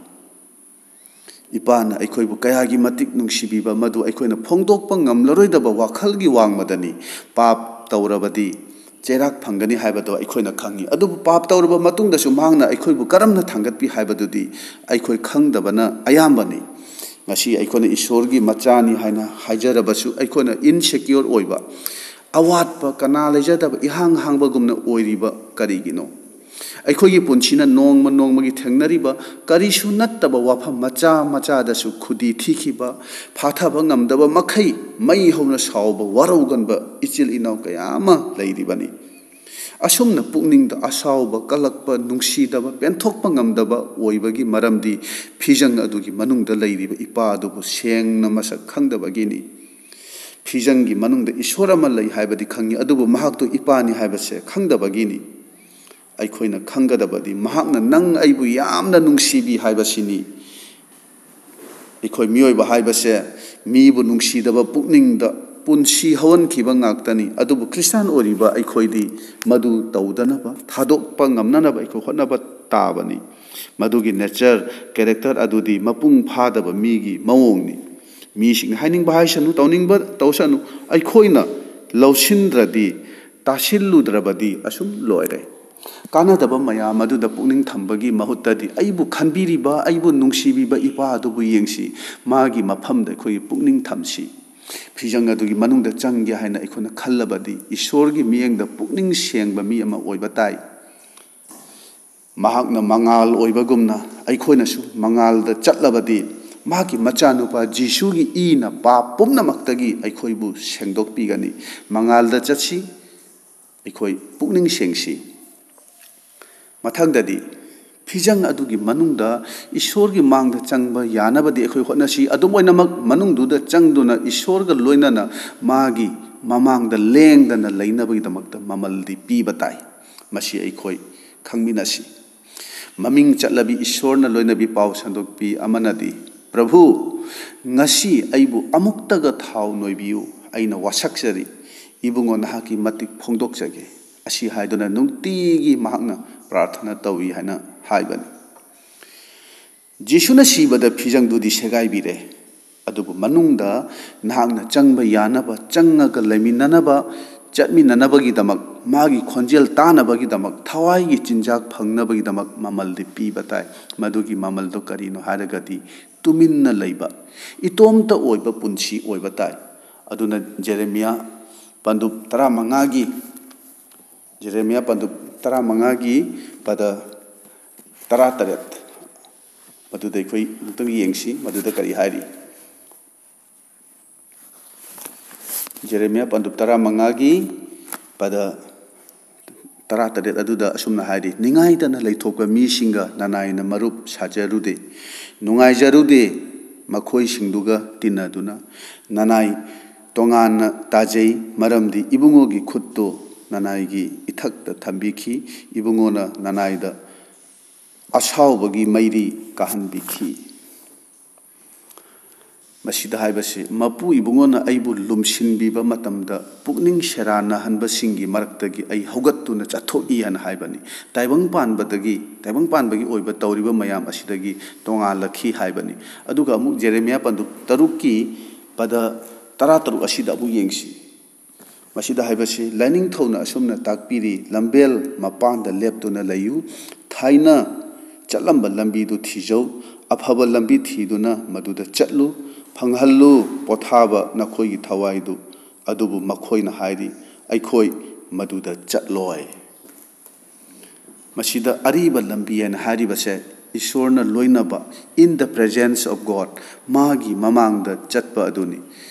ꯏꯄꯥꯅ ꯑꯩꯈꯣꯏꯕꯨ ꯀꯌꯥꯒꯤ ꯃꯇꯤꯛ ꯅꯨꯡꯁꯤꯕꯤꯕ, ꯃꯗꯨ ꯑꯩꯈꯣꯏꯅ ꯐꯣꯡꯗꯣꯛꯄ ꯉꯝꯂꯔꯣꯏꯗꯕ ꯋꯥꯈꯜꯒꯤ ꯋꯥꯡꯃꯗꯅꯤ꯫ ꯄꯥꯞ ꯇꯧꯔꯕꯗꯤ ꯆꯩꯔꯥꯛ ꯐꯪꯒꯅꯤ ꯍꯥꯏꯕꯗꯣ ꯑꯩꯈꯣꯏꯅ ꯈꯪꯏ꯫ ꯑꯗꯨꯕꯨ ꯄꯥꯞ ꯇꯧꯔꯕ ꯃꯇꯨꯡꯗꯁꯨ ꯃꯍꯥꯛꯅ ꯑꯩꯈꯣꯏꯕꯨ ꯀꯔꯝꯅ ꯊꯥꯡꯒꯠꯄꯤ ꯍꯥꯏꯕꯗꯨꯗꯤ ꯑꯩꯈꯣꯏ ꯈꯪꯗꯕꯅ ꯑꯌꯥꯝꯕꯅꯤ꯫ ꯉꯁꯤ ꯑꯩꯈꯣꯏꯅ ꯏꯁꯣꯔꯒꯤ ꯃꯆꯥꯅꯤ ꯍꯥꯏꯅ ꯍꯥꯏꯖꯔꯕꯁꯨ, ꯑꯩꯈꯣꯏꯅ insecure ꯑꯣꯏꯕ, ꯑꯋꯥꯠꯄ, ꯀꯅꯥ ꯂꯩꯖꯗꯕ, ꯏꯍꯥꯡ ꯍꯥꯡꯕꯒꯨꯝꯅ ꯑꯣꯏꯔꯤꯕ ꯀꯔꯤꯒꯤꯅꯣ? ꯑꯩꯈꯣꯏꯒꯤ ꯄꯨꯟꯁꯤꯅ ꯅꯣꯡꯃ ꯅꯣꯡꯃꯒꯤ ꯊꯦꯡꯅꯔꯤꯕ ꯀꯔꯤꯁꯨ ꯅꯠꯇꯕ ꯋꯥꯐꯝ ꯃꯆꯥ ꯃꯆꯥꯗꯁꯨ ꯈꯨꯗꯤ ꯊꯤꯈꯤꯕ, ꯐꯥꯊꯕ ꯉꯝꯗꯕ ꯃꯈꯩ ꯃꯩ ꯍꯧꯅ ꯁꯥꯎꯕ, ꯋꯥꯔꯧꯒꯟꯕ ꯏꯆꯤꯜ ꯏꯅꯥꯎ ꯀꯌꯥ ꯑꯃ ꯂꯩꯔꯤꯕꯅꯤ꯫ ꯑꯁꯨꯝꯅ ꯄꯨꯛꯅꯤꯡꯗ ꯑꯁꯥꯎꯕ, ꯀꯜꯂꯛꯄ, ꯅꯨꯡꯁꯤꯗꯕ, ꯄꯦꯟꯊꯣꯛꯄ ꯉꯝꯗꯕ ꯑꯣꯏꯕꯒꯤ ꯃꯔꯝꯗꯤ ꯐꯤꯖꯪ ꯑꯗꯨꯒꯤ ꯃꯅꯨꯡꯗ ꯂꯩꯔꯤꯕ ꯏꯄꯥ ꯑꯗꯨꯕꯨ ꯁꯦꯡꯅ ꯃꯁꯛ ꯈꯪꯗꯕꯒꯤꯅꯤ꯫ ꯐꯤꯖꯪꯒꯤ ꯃꯅꯨꯡꯗ ꯏꯁꯣꯔ ꯑꯃ ꯂꯩ ꯍꯥꯏꯕꯗꯤ ꯈꯪꯏ, ꯑꯗꯨꯕꯨ ꯃꯍꯥꯛꯇꯨ ꯏꯄꯥꯅꯤ ꯍꯥꯏꯕꯁꯦ ꯈꯪꯗꯕꯒꯤꯅꯤ꯫ ꯑꯩꯈꯣꯏꯅ ꯈꯪꯒꯗꯕꯗꯤ ꯃꯍꯥꯛꯅ ꯅꯪ ꯑꯩꯕꯨ ꯌꯥꯝꯅ ꯅꯨꯡꯁꯤꯕꯤ ꯍꯥꯏꯕꯁꯤꯅꯤ꯫ ꯑꯩꯈꯣꯏ ꯃꯤꯑꯣꯏꯕ ꯍꯥꯏꯕꯁꯦ ꯃꯤꯕꯨ ꯅꯨꯡꯁꯤꯗꯕ ꯄꯨꯛꯅꯤꯡꯗ ꯄꯨꯟꯁꯤ ꯍꯧꯍꯟꯈꯤꯕ ꯉꯥꯛꯇꯅꯤ꯫ ꯑꯗꯨꯕꯨ ꯈ꯭ꯔꯤꯁꯇꯥꯟ ꯑꯣꯏꯔꯤꯕ ꯑꯩꯈꯣꯏꯗꯤ ꯃꯗꯨ ꯇꯧꯗꯅꯕ, ꯊꯥꯗꯣꯛꯄ ꯉꯝꯅꯅꯕ ꯑꯩꯈꯣꯏ ꯍꯣꯠꯅꯕ ꯇꯥꯕꯅꯤ꯫ ꯃꯗꯨꯒꯤ nature, character ꯑꯗꯨꯗꯤ ꯃꯄꯨꯡ ꯐꯥꯗꯕ ꯃꯤꯒꯤ ꯃꯑꯣꯡꯅꯤ꯫ ꯃꯤꯁꯤꯡꯅ ꯍꯥꯏꯅꯤꯡꯕ ꯍꯥꯏꯁꯅꯨ, ꯇꯧꯅꯤꯡꯕ ꯇꯧꯁꯅꯨ, ꯑꯩꯈꯣꯏꯅ ꯂꯧꯁꯤꯟꯗ꯭ꯔꯗꯤ, ꯇꯥꯁꯤꯜꯂꯨꯗ꯭ꯔꯕꯗꯤ ꯑꯁꯨꯝ ꯂꯣꯏꯔꯦ꯫ ꯀꯥꯟꯅꯗꯕ ꯃꯌꯥꯝ ꯑꯗꯨꯗ ꯄꯨꯛꯅꯤꯡ ꯊꯝꯕꯒꯤ ꯃꯍꯨꯠꯇꯗꯤ, ꯑꯩꯕꯨ ꯈꯟꯕꯤꯔꯤꯕ, ꯑꯩꯕꯨ ꯅꯨꯡꯁꯤꯕꯤꯕ ꯏꯄꯥ ꯑꯗꯨꯕꯨ ꯌꯦꯡꯁꯤ, ꯃꯥꯒꯤ ꯃꯐꯝꯗ ꯑꯩꯈꯣꯏꯒꯤ ꯄꯨꯛꯅꯤꯡ ꯊꯝꯁꯤ꯫ ꯐꯤꯖꯪ ꯑꯗꯨꯒꯤ ꯃꯅꯨꯡꯗ ꯆꯪꯒꯦ ꯍꯥꯏꯅ ꯑꯩꯈꯣꯏꯅ ꯈꯜꯂꯕꯗꯤ, ꯏꯁꯣꯔꯒꯤ ꯃꯤꯠꯌꯦꯡꯗ ꯄꯨꯛꯅꯤꯡ ꯁꯦꯡꯕ ꯃꯤ ꯑꯃ ꯑꯣꯏꯕ ꯇꯥꯏ꯫ ꯃꯍꯥꯛꯅ ꯃꯉꯥꯜ ꯑꯣꯏꯕꯒꯨꯝꯅ ꯑꯩꯈꯣꯏꯅꯁꯨ ꯃꯉꯥꯜꯗ ꯆꯠꯂꯕꯗꯤ, ꯃꯍꯥꯛꯀꯤ ꯃꯆꯥꯅꯨꯄꯥ ꯖꯤꯁꯨꯒꯤ ꯏꯅ ꯄꯥꯞ ꯄꯨꯝꯅꯃꯛꯇꯒꯤ ꯑꯩꯈꯣꯏꯕꯨ ꯁꯦꯡꯗꯣꯛꯄꯤꯒꯅꯤ꯫ ꯃꯉꯥꯜꯗ ꯆꯠꯁꯤ, ꯑꯩꯈꯣꯏ ꯄꯨꯛꯅꯤꯡ ꯁꯦꯡꯁꯤ꯫ ꯃꯊꯪꯗꯗꯤ, ꯐꯤꯖꯪ ꯑꯗꯨꯒꯤ ꯃꯅꯨꯡꯗ ꯏꯁꯣꯔꯒꯤ ꯃꯥꯡꯗ ꯆꯪꯕ ꯌꯥꯅꯕꯗꯤ ꯑꯩꯈꯣꯏ ꯍꯣꯠꯅꯁꯤ꯫ ꯑꯗꯨꯝ ꯑꯣꯏꯅꯃꯛ, ꯃꯅꯨꯡꯗꯨꯗ ꯆꯪꯗꯨꯅ ꯏꯁꯣꯔꯒ ꯂꯣꯏꯅꯅ ꯃꯥꯒꯤ ꯃꯃꯥꯡꯗ ꯂꯦꯡꯗꯅ ꯂꯩꯅꯕꯒꯤꯗꯃꯛꯇ ꯃꯃꯜꯗꯤ ꯄꯤꯕ ꯇꯥꯏ꯫ ꯃꯁꯤ ꯑꯩꯈꯣꯏ ꯈꯪꯃꯤꯟꯅꯁꯤ꯫ ꯃꯃꯤꯡ ꯆꯠꯂꯕꯤ ꯏꯁꯣꯔꯅ ꯂꯣꯏꯅꯕꯤ ꯄꯥꯎ ꯁꯟꯗꯣꯛꯄꯤ ꯑꯃꯅꯗꯤ, "ꯄ꯭ꯔꯚꯨ, ꯉꯁꯤ ꯑꯩꯕꯨ ꯑꯃꯨꯛꯇꯒ ꯊꯥꯎ ꯅꯣꯏꯕꯤꯌꯨ, ꯑꯩꯅ ꯋꯥꯁꯛꯆꯔꯤ꯫ ꯏꯕꯨꯡꯉꯣ, ꯅꯍꯥꯛꯀꯤ ꯃꯇꯤꯛ ꯐꯣꯡꯗꯣꯛꯆꯒꯦ" ꯑꯁꯤ ꯍꯥꯏꯗꯨꯅ ꯅꯨꯡꯇꯤꯒꯤ ꯃꯍꯥꯛꯅ ꯄ꯭ꯔꯥꯔꯊꯅ ꯇꯧꯏ ꯍꯥꯏꯅ ꯍꯥꯏꯕꯅꯤ꯫ ꯖꯤꯁꯨꯅ ꯁꯤꯕꯗ ꯐꯤꯖꯪꯗꯨꯗꯤ ꯁꯦꯒꯥꯏꯕꯤꯔꯦ, ꯑꯗꯨꯕꯨ ꯃꯅꯨꯡꯗ ꯅꯍꯥꯛꯅ ꯆꯪꯕ ꯌꯥꯅꯕ, ꯆꯪꯉꯒ ꯂꯩꯃꯤꯟꯅꯅꯕ, ꯆꯠꯃꯤꯟꯅꯅꯕꯒꯤꯗꯃꯛ, ꯃꯥꯒꯤ ꯈꯣꯟꯖꯦꯜ ꯇꯥꯅꯕꯒꯤꯗꯃꯛ, ꯊꯋꯥꯏꯒꯤ ꯆꯤꯟꯖꯥꯛ ꯐꯪꯅꯕꯒꯤꯗꯃꯛ ꯃꯃꯜꯗꯤ ꯄꯤꯕ ꯇꯥꯏ꯫ ꯃꯗꯨꯒꯤ ꯃꯃꯜꯗꯨ ꯀꯔꯤꯅꯣ ꯍꯥꯏꯔꯒꯗꯤ, ꯇꯨꯃꯤꯟꯅ ꯂꯩꯕ, ꯏꯇꯣꯝꯇ ꯑꯣꯏꯕ ꯄꯨꯟꯁꯤ ꯑꯣꯏꯕ ꯇꯥꯏ꯫ ꯑꯗꯨꯅ ꯖꯦꯔꯦꯃꯤꯌꯥ ꯄꯟꯗꯨꯞ ꯇꯔꯥꯃꯉꯥꯒꯤ, ꯖꯦꯔꯦꯃꯤꯌꯥ ꯄꯟꯗꯨꯞ ꯇꯔꯥꯃꯉꯥꯒꯤ ꯄꯗ ꯇꯔꯥꯇꯔꯦꯠ, ꯃꯗꯨꯗ ꯑꯩꯈꯣꯏ ꯑꯃꯨꯛꯇꯪ ꯌꯦꯡꯁꯤ, ꯃꯗꯨꯗ ꯀꯔꯤ ꯍꯥꯏꯔꯤ? ꯖꯦꯔꯦꯃꯤꯌꯥ ꯄꯟꯗꯨꯞ ꯇꯔꯥꯃꯉꯥꯒꯤ ꯄꯗ ꯇꯔꯥꯇꯔꯦꯠ ꯑꯗꯨꯗ ꯑꯁꯨꯝꯅ ꯍꯥꯏꯔꯤ, "ꯅꯤꯡꯉꯥꯏꯗꯅ ꯂꯩꯊꯣꯛꯄ ꯃꯤꯁꯤꯡꯒ ꯅꯅꯥꯏꯅ ꯃꯔꯨꯞ ꯁꯥꯖꯔꯨꯗꯦ, ꯅꯨꯡꯉꯥꯏꯖꯔꯨꯗꯦ, ꯃꯈꯣꯏꯁꯤꯡꯗꯨꯒ ꯇꯤꯟꯅꯗꯨꯅ ꯅꯅꯥꯏ ꯇꯣꯉꯥꯟꯅ ꯇꯥꯖꯩ, ꯃꯔꯝꯗꯤ ꯏꯕꯨꯡꯉꯣꯒꯤ ꯈꯨꯠꯇꯨ ꯅꯅꯥꯏꯒꯤ ꯏꯊꯛꯇ ꯊꯝꯕꯤꯈꯤ, ꯏꯕꯨꯡꯉꯣꯅ ꯅꯅꯥꯏꯗ ꯑꯁꯥꯎꯕꯒꯤ ꯃꯩꯔꯤ ꯀꯥꯍꯟꯕꯤꯈꯤ"꯫ ꯃꯁꯤꯗ ꯍꯥꯏꯕꯁꯤ, ꯃꯄꯨ ꯏꯕꯨꯡꯉꯣꯅ ꯑꯩꯕꯨ ꯂꯨꯝꯁꯤꯟꯕꯤꯕ ꯃꯇꯝꯗ, ꯄꯨꯛꯅꯤꯡ ꯁꯦꯔꯥꯟꯅꯍꯟꯕꯁꯤꯡꯒꯤ ꯃꯔꯛꯇꯒꯤ ꯑꯩ ꯍꯧꯒꯠꯇꯨꯅ ꯆꯠꯊꯣꯛꯏ ꯍꯥꯏꯅ ꯍꯥꯏꯕꯅꯤ꯫ ꯇꯥꯏꯕꯪ ꯄꯥꯟꯕꯗꯒꯤ, ꯇꯥꯏꯕꯪ ꯄꯥꯟꯕꯒꯤ ꯑꯣꯏꯕ ꯇꯧꯔꯤꯕ ꯃꯌꯥꯝ ꯑꯁꯤꯗꯒꯤ ꯇꯣꯉꯥꯜꯂꯛꯈꯤ ꯍꯥꯏꯕꯅꯤ꯫ ꯑꯗꯨꯒ ꯑꯃꯨꯛ ꯖꯦꯔꯦꯃꯤꯌꯥ ꯄꯟꯗꯨꯞ ꯇꯔꯨꯛꯀꯤ ꯄꯗ ꯇꯔꯥꯇꯔꯨꯛ ꯑꯁꯤꯗ ꯑꯃꯨꯛ ꯌꯦꯡꯁꯤ꯫ ꯃꯁꯤꯗ ꯍꯥꯏꯕꯁꯤ ꯂꯥꯏꯅꯤꯡꯊꯧꯅ ꯑꯁꯨꯝꯅ ꯇꯥꯛꯄꯤꯔꯤ, "ꯂꯝꯕꯦꯜ ꯃꯄꯥꯟꯗ ꯂꯦꯞꯇꯨꯅ ꯂꯩꯌꯨ, ꯊꯥꯏꯅ ꯆꯠꯂꯝꯕ ꯂꯝꯕꯤꯗꯨ ꯊꯤꯖꯧ, ꯑꯐꯕ ꯂꯝꯕꯤ ꯊꯤꯗꯨꯅ ꯃꯗꯨꯗ ꯆꯠꯂꯨ, ꯐꯪꯍꯜꯂꯨ ꯄꯣꯊꯥꯕ ꯅꯈꯣꯏꯒꯤ ꯊꯋꯥꯏꯗꯨ"꯫ ꯑꯗꯨꯕꯨ ꯃꯈꯣꯏꯅ ꯍꯥꯏꯔꯤ, "ꯑꯩꯈꯣꯏ ꯃꯗꯨꯗ ꯆꯠꯂꯣꯏ"꯫ ꯃꯁꯤꯗ ꯑꯔꯤꯕ ꯂꯝꯕꯤ ꯍꯥꯏꯅ ꯍꯥꯏꯔꯤꯕꯁꯦ ꯏꯁꯣꯔꯅ ꯂꯣꯏꯅꯕ, in the presence of God, ꯃꯥꯒꯤ ꯃꯃꯥꯡꯗ ꯆꯠꯄ ꯑꯗꯨꯅꯤ꯫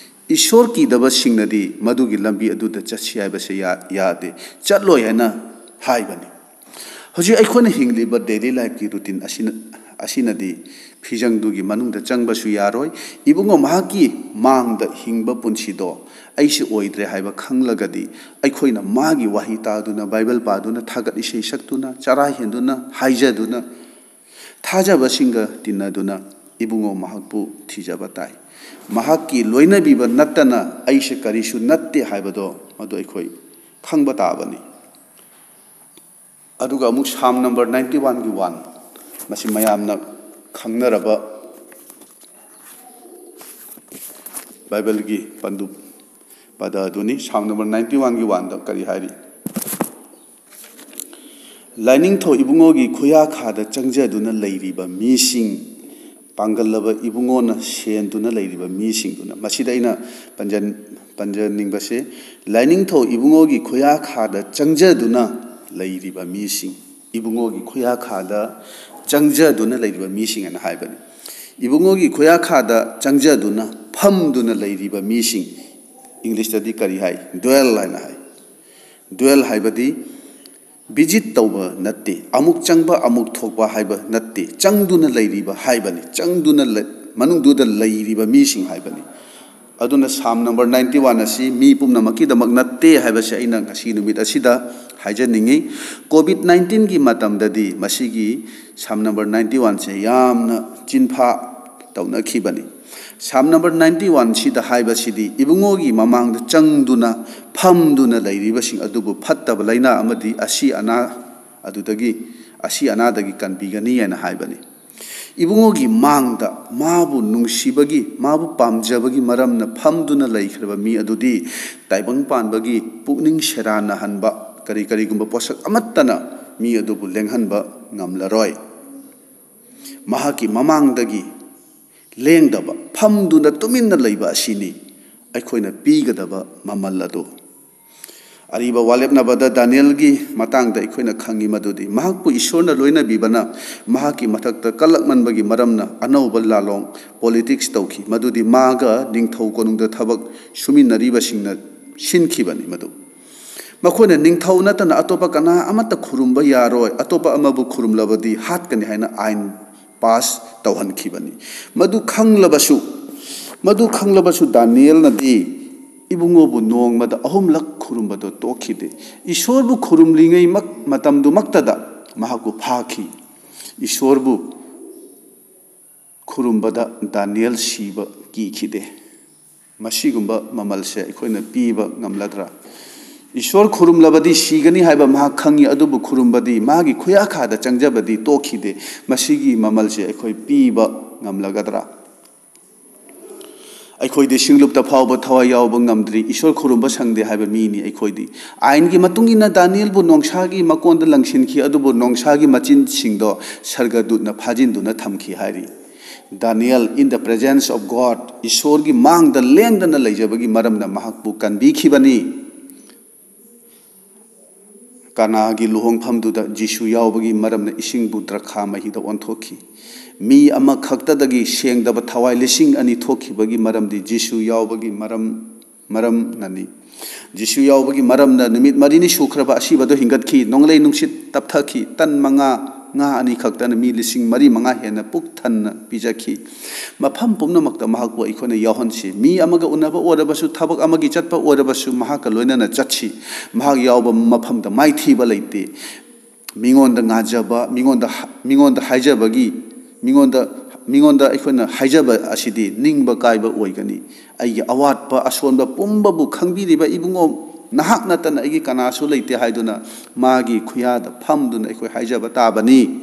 ꯏꯁꯣꯔ ꯀꯤꯗꯕꯁꯤꯡꯅꯗꯤ ꯃꯗꯨꯒꯤ ꯂꯝꯕꯤ ꯑꯗꯨꯗ ꯆꯠꯁꯤ ꯍꯥꯏꯕꯁꯦ ꯌꯥ-, ꯌꯥꯗꯦ, ꯆꯠꯂꯣꯏ ꯍꯥꯏꯅ ꯍꯥꯏꯕꯅꯤ꯫ ꯍꯧꯖꯤꯛ ꯑꯩꯈꯣꯏꯅ ꯍꯤꯡꯂꯤꯕ daily lifeꯀꯤ routine ꯑꯁꯤꯅ, ꯑꯁꯤꯅꯗꯤ ꯐꯤꯖꯪꯗꯨꯒꯤ ꯃꯅꯨꯡꯗ ꯆꯪꯕꯁꯨ ꯌꯥꯔꯣꯏ꯫ ꯏꯕꯨꯡꯉꯣ, ꯃꯍꯥꯛꯀꯤ ꯃꯥꯡꯗ ꯍꯤꯡꯕ ꯄꯨꯟꯁꯤꯗꯣ ꯑꯩꯁꯤ ꯑꯣꯏꯗ꯭ꯔꯦ ꯍꯥꯏꯕ ꯈꯪꯂꯒꯗꯤ, ꯑꯩꯈꯣꯏꯅ ꯃꯥꯒꯤ ꯋꯥꯍꯩ ꯇꯥꯗꯨꯅ, ꯕꯥꯏꯕꯜ ꯄꯥꯗꯨꯅ, ꯊꯥꯒꯠ ꯏꯁꯩ ꯁꯛꯇꯨꯅ, ꯆꯔꯥ ꯍꯦꯟꯗꯨꯅ, ꯍꯥꯏꯖꯗꯨꯅ, ꯊꯥꯖꯕꯁꯤꯡꯒ ꯇꯤꯟꯅꯗꯨꯅ ꯏꯕꯨꯡꯉꯣ ꯃꯍꯥꯛꯄꯨ ꯊꯤꯖꯕ ꯇꯥꯏ꯫ ꯃꯍꯥꯛꯀꯤ ꯂꯣꯏꯅꯕꯤꯕ ꯅꯠꯇꯅ ꯑꯩꯁꯦ ꯀꯔꯤꯁꯨ ꯅꯠꯇꯦ ꯍꯥꯏꯕꯗꯣ ꯃꯗꯨ ꯑꯩꯈꯣꯏ ꯈꯪꯕ ꯇꯥꯕꯅꯤ꯫ ꯑꯗꯨꯒ ꯑꯃꯨꯛ Psalm number ninety oneꯒꯤ one, ꯃꯁꯤ ꯃꯌꯥꯝꯅ ꯈꯪꯅꯔꯕ ꯕꯥꯏꯕꯜꯒꯤ ꯄꯟꯗꯨꯞ ꯄꯗ ꯑꯗꯨꯅꯤ꯫ Psalm number ninety oneꯒꯤ oneꯗ ꯀꯔꯤ ꯍꯥꯏꯔꯤ? "ꯂꯥꯏꯅꯤꯡꯊꯧ ꯏꯕꯨꯡꯉꯣꯒꯤ ꯈꯨꯌꯥꯈꯥꯗ ꯆꯪꯖꯗꯨꯅ ꯂꯩꯔꯤꯕ ꯃꯤꯁꯤꯡ, ꯄꯥꯡꯒꯜꯂꯕ ꯏꯕꯨꯡꯉꯣꯅ ꯁꯦꯟꯗꯨꯅ ꯂꯩꯔꯤꯕ ꯃꯤꯁꯤꯡꯗꯨꯅ"꯫ ꯃꯁꯤꯗ ꯑꯩꯅ ꯄꯟꯖꯟ-, ꯄꯟꯖꯅꯤꯡꯕꯁꯦ, "ꯂꯥꯏꯅꯤꯡꯊꯧ ꯏꯕꯨꯡꯉꯣꯒꯤ ꯈꯨꯌꯥꯈꯥꯗ ꯆꯪꯖꯗꯨꯅ ꯂꯩꯔꯤꯕ ꯃꯤꯁꯤꯡ", ꯏꯕꯨꯡꯉꯣꯒꯤ ꯈꯨꯌꯥꯈꯥꯗ ꯆꯪꯖꯗꯨꯅ ꯂꯩꯔꯤꯕ ꯃꯤꯁꯤꯡ ꯍꯥꯏꯅ ꯍꯥꯏꯕꯅꯤ꯫ ꯏꯕꯨꯡꯉꯣꯒꯤ ꯈꯨꯌꯥꯈꯥꯗ ꯆꯪꯖꯗꯨꯅ ꯐꯝꯗꯨꯅ ꯂꯩꯔꯤꯕ ꯃꯤꯁꯤꯡ, Englishꯇꯗꯤ ꯀꯔꯤ ꯍꯥꯏ? Dwell ꯍꯥꯏꯅ ꯍꯥꯏ꯫ Dwell ꯍꯥꯏꯕꯗꯤ visit ꯇꯧꯕ ꯅꯠꯇꯦ, ꯑꯃꯨꯛ ꯆꯪꯕ ꯑꯃꯨꯛ ꯊꯣꯛꯄ ꯍꯥꯏꯕ ꯅꯠꯇꯦ, ꯆꯪꯗꯨꯅ ꯂꯩꯔꯤꯕ ꯍꯥꯏꯕꯅꯤ, ꯆꯪꯗꯨꯅ ꯂꯩ-, ꯃꯅꯨꯡꯗꯨꯗ ꯂꯩꯔꯤꯕ ꯃꯤꯁꯤꯡ ꯍꯥꯏꯕꯅꯤ꯫ ꯑꯗꯨꯅ Psalm number ninety one ꯑꯁꯤ ꯃꯤ ꯄꯨꯝꯅꯃꯛꯀꯤꯗꯃꯛ ꯅꯠꯇꯦ ꯍꯥꯏꯕꯁꯦ ꯑꯩꯅ ꯉꯁꯤ ꯅꯨꯃꯤꯠ ꯑꯁꯤꯗ ꯍꯥꯏꯖꯅꯤꯡꯉꯤ꯫ COVID nineteenꯒꯤ ꯃꯇꯝꯗꯗꯤ ꯃꯁꯤꯒꯤ Psalm number ninety oneꯁꯦ ꯌꯥꯝꯅ ꯆꯤꯟꯐꯥ ꯇꯧꯅꯈꯤꯕꯅꯤ꯫ Psalm number ninety oneꯁꯤꯗ ꯍꯥꯏꯕꯁꯤꯗꯤ ꯏꯕꯨꯡꯉꯣꯒꯤ ꯃꯃꯥꯡꯗ ꯆꯪꯗꯨꯅ ꯐꯝꯗꯨꯅ ꯂꯩꯔꯤꯕꯁꯤꯡ ꯑꯗꯨꯕꯨ ꯐꯠꯇꯕ ꯂꯥꯏꯅꯥ ꯑꯃꯗꯤ ꯑꯁꯤ ꯑꯅꯥ ꯑꯗꯨꯗꯒꯤ, ꯑꯁꯤ ꯑꯅꯥꯗꯒꯤ ꯀꯟꯕꯤꯒꯅꯤ ꯍꯥꯏꯅ ꯍꯥꯏꯕꯅꯤ꯫ ꯏꯕꯨꯡꯉꯣꯒꯤ ꯃꯥꯡꯗ ꯃꯥꯕꯨ ꯅꯨꯡꯁꯤꯕꯒꯤ, ꯃꯥꯕꯨ ꯄꯥꯝꯖꯕꯒꯤ ꯃꯔꯝꯅ ꯐꯝꯗꯨꯅ ꯂꯩꯈ꯭ꯔꯕ ꯃꯤ ꯑꯗꯨꯗꯤ ꯇꯥꯏꯕꯪ ꯄꯥꯟꯕꯒꯤ ꯄꯨꯛꯅꯤꯡ ꯁꯦꯔꯥꯟꯅꯍꯟꯕ ꯀꯔꯤ ꯀꯔꯤꯒꯨꯝꯕ ꯄꯣꯠꯁꯛ ꯑꯃꯠꯇꯅ ꯃꯤ ꯑꯗꯨꯕꯨ ꯂꯦꯡꯍꯟꯕ ꯉꯝꯂꯔꯣꯏ꯫ ꯃꯍꯥꯛꯀꯤ ꯃꯃꯥꯡꯗꯒꯤ ꯂꯦꯡꯗꯕ, ꯐꯝꯗꯨꯅ ꯇꯨꯃꯤꯟꯅ ꯂꯩꯕ ꯑꯁꯤꯅꯤ ꯑꯩꯈꯣꯏꯅ ꯄꯤꯒꯗꯕ ꯃꯃꯜ ꯑꯗꯨ꯫ ꯑꯔꯤꯕ ꯋꯥꯔꯦꯞꯅꯕꯗ ꯗꯥꯅꯤꯌꯦꯜꯒꯤ ꯃꯇꯥꯡꯗ ꯑꯩꯈꯣꯏꯅ ꯈꯪꯉꯤ ꯃꯗꯨꯗꯤ ꯃꯍꯥꯛꯄꯨ ꯏꯁꯣꯔꯅ ꯂꯣꯏꯅꯕꯤꯕꯅ ꯃꯍꯥꯛꯀꯤ ꯃꯊꯛꯇ ꯀꯜꯂꯛꯃꯟꯕꯒꯤ ꯃꯔꯝꯅ ꯑꯅꯧꯕ ꯂꯥꯂꯣꯡ, politics, ꯇꯧꯈꯤ, ꯃꯗꯨꯗꯤ ꯃꯥꯒ ꯅꯤꯡꯊꯧ ꯀꯣꯅꯨꯡꯗ ꯊꯕꯛ ꯁꯨꯃꯤꯟꯅꯔꯤꯕꯁꯤꯡꯅ ꯁꯤꯟꯈꯤꯕꯅꯤ꯫ ꯃꯗꯨ ꯃꯈꯣꯏꯅ ꯅꯤꯡꯊꯧ ꯅꯠꯇꯅ ꯑꯇꯣꯞꯄ ꯀꯅꯥ ꯑꯃꯠꯇ ꯈꯨꯔꯨꯝꯕ ꯌꯥꯔꯣꯏ, ꯑꯇꯣꯞꯄ ꯑꯃꯕꯨ ꯈꯨꯔꯨꯝꯂꯕꯗꯤ ꯍꯥꯠꯀꯅꯤ ꯍꯥꯏꯅ ꯑꯥꯏꯟ pass ꯇꯧꯍꯟꯈꯤꯕꯅꯤ꯫ ꯃꯗꯨ ꯈꯪꯂꯕꯁꯨ, ꯃꯗꯨ ꯈꯪꯂꯕꯁꯨ ꯗꯥꯅꯤꯌꯦꯜꯅꯗꯤ ꯏꯕꯨꯡꯉꯣꯕꯨ ꯅꯣꯡꯃꯗ ꯑꯍꯨꯝꯂꯛ ꯈꯨꯔꯨꯝꯕꯗꯨ ꯇꯣꯛꯈꯤꯗꯦ꯫ ꯏꯁꯣꯔꯕꯨ ꯈꯨꯔꯨꯝꯂꯤꯉꯩ ꯃꯛ-, ꯃꯇꯝꯗꯨꯃꯛꯇꯗ ꯃꯍꯥꯛꯄꯨ ꯐꯥꯈꯤ꯫ ꯏꯁꯣꯔꯕꯨ ꯈꯨꯔꯨꯝꯕꯗ ꯗꯥꯅꯤꯌꯦꯜ ꯁꯤꯕ ꯀꯤꯈꯤꯗꯦ꯫ ꯃꯁꯤꯒꯨꯝꯕ ꯃꯃꯜꯁꯦ ꯑꯩꯈꯣꯏꯅ ꯄꯤꯕ ꯉꯝꯂꯗ꯭ꯔꯥ? ꯏꯁꯣꯔ ꯈꯨꯔꯨꯝꯂꯕꯗꯤ ꯁꯤꯒꯅꯤ ꯍꯥꯏꯕ ꯃꯍꯥꯛ ꯈꯪꯉꯤ, ꯑꯗꯨꯕꯨ ꯈꯨꯔꯨꯝꯕꯗꯤ, ꯃꯥꯒꯤ ꯈꯨꯌꯥꯈꯥꯗ ꯆꯪꯖꯕꯗꯤ ꯇꯣꯛꯈꯤꯗꯦ꯫ ꯃꯁꯤꯒꯤ ꯃꯃꯜꯁꯦ ꯑꯩꯈꯣꯏ ꯄꯤꯕ ꯉꯝꯂꯒꯗ꯭ꯔꯥ? ꯑꯩꯈꯣꯏꯗꯤ ꯁꯤꯡꯂꯨꯞꯇ ꯐꯥꯎꯕ ꯊꯋꯥꯏ ꯌꯥꯎꯕ ꯉꯝꯗ꯭ꯔꯤ, ꯏꯁꯣꯔ ꯈꯨꯔꯨꯝꯕ ꯁꯪꯗꯦ ꯍꯥꯏꯕ ꯃꯤꯅꯤ ꯑꯩꯈꯣꯏꯗꯤ꯫ ꯑꯥꯏꯟꯒꯤ ꯃꯇꯨꯡ ꯏꯟꯅ ꯗꯥꯅꯤꯌꯦꯜꯕꯨ ꯅꯣꯡꯁꯥꯒꯤ ꯃꯀꯣꯟꯗ ꯂꯪꯁꯤꯟꯈꯤ, ꯑꯗꯨꯕꯨ ꯅꯣꯡꯁꯥꯒꯤ ꯃꯆꯤꯟꯁꯤꯡꯗꯣ ꯁꯔꯒꯗꯨꯠꯅ ꯐꯥꯖꯤꯟꯗꯨꯅ ꯊꯝꯈꯤ ꯍꯥꯏꯔꯤ꯫ Daniel, in the presence of God, ꯏꯁꯣꯔꯒꯤ ꯃꯥꯡꯗ ꯂꯦꯡꯗꯅ ꯂꯩꯖꯕꯒꯤ ꯃꯔꯝꯅ ꯃꯍꯥꯛꯄꯨ ꯀꯟꯕꯤꯈꯤꯕꯅꯤ꯫ ꯀꯅꯥꯒꯤ ꯂꯨꯍꯣꯡꯐꯝꯗꯨꯗ ꯖꯤꯁꯨ ꯌꯥꯎꯕꯒꯤ ꯃꯔꯝꯅ ꯏꯁꯤꯡꯕꯨ ꯗ꯭ꯔꯈꯥ ꯃꯍꯤꯗ ꯑꯣꯟꯊꯣꯛꯈꯤ꯫ ꯃꯤ ꯑꯃꯈꯛꯇꯗꯒꯤ ꯁꯦꯡꯗꯕ ꯊꯋꯥꯏ ꯂꯤꯁꯤꯡ ꯑꯅꯤ ꯊꯣꯛꯈꯤꯕꯒꯤ ꯃꯔꯝꯗꯤ ꯖꯤꯁꯨ ꯌꯥꯎꯕꯒꯤ ꯃꯔꯝ, ꯃꯔꯝꯅꯅꯤ꯫ ꯖꯤꯁꯨ ꯌꯥꯎꯕꯒꯤ ꯃꯔꯝꯅ ꯅꯨꯃꯤꯠ ꯃꯔꯤꯅꯤ ꯁꯨꯈ꯭ꯔꯕ ꯑꯁꯤꯕꯗꯨ ꯍꯤꯡꯒꯠꯈꯤ꯫ ꯅꯣꯡꯂꯩ ꯅꯨꯡꯁꯤꯠ ꯇꯞꯊꯈꯤ꯫ ꯇꯟ ꯃꯉꯥ, ꯉꯥ ꯑꯅꯤ ꯈꯛꯇꯅ ꯃꯤ ꯂꯤꯁꯤꯡ ꯃꯔꯤ ꯃꯉꯥ ꯍꯦꯟꯅ ꯄꯨꯛ ꯊꯟꯅ ꯄꯤꯖꯈꯤ꯫ ꯃꯐꯝ ꯄꯨꯝꯅꯃꯛꯇ ꯃꯍꯥꯛꯄꯨ ꯑꯩꯈꯣꯏꯅ ꯌꯥꯎꯍꯟꯁꯤ꯫ ꯃꯤ ꯑꯃꯒ ꯎꯅꯕ ꯑꯣꯏꯔꯕꯁꯨ, ꯊꯕꯛ ꯑꯃꯒꯤ ꯆꯠꯄ ꯑꯣꯏꯔꯕꯁꯨ, ꯃꯍꯥꯛꯀ ꯂꯣꯏꯅꯅ ꯆꯠꯁꯤ꯫ ꯃꯍꯥꯛ ꯌꯥꯎꯕ ꯃꯐꯝꯗ ꯃꯥꯏꯊꯤꯕ ꯂꯩꯇꯦ꯫ ꯃꯤꯉꯣꯟꯗ ꯉꯥꯖꯕ, ꯃꯤꯉꯣꯟꯗ, ꯃꯤꯉꯣꯟꯗ ꯍꯥꯏꯖꯕꯒꯤ, ꯃꯤꯉꯣꯟꯗ, ꯃꯤꯉꯣꯟꯗ ꯑꯩꯈꯣꯏꯅ ꯍꯥꯏꯖꯕ ꯑꯁꯤꯗꯤ ꯅꯤꯡꯕ ꯀꯥꯏꯕ ꯑꯣꯏꯒꯅꯤ꯫ ꯑꯩꯒꯤ ꯑꯋꯥꯠꯄ, ꯑꯁꯣꯟꯕ ꯄꯨꯝꯕꯕꯨ ꯈꯪꯕꯤꯔꯤꯕ ꯏꯕꯨꯡꯉꯣ, ꯅꯍꯥꯛ ꯅꯠꯇꯅ ꯑꯩꯒꯤ ꯀꯅꯥꯁꯨ ꯂꯩꯇꯦ ꯍꯥꯏꯗꯨꯅ ꯃꯥꯒꯤ ꯈꯨꯌꯥꯗ ꯐꯝꯗꯨꯅ ꯑꯩꯈꯣꯏ ꯍꯥꯏꯖꯕ ꯇꯥꯕꯅꯤ꯫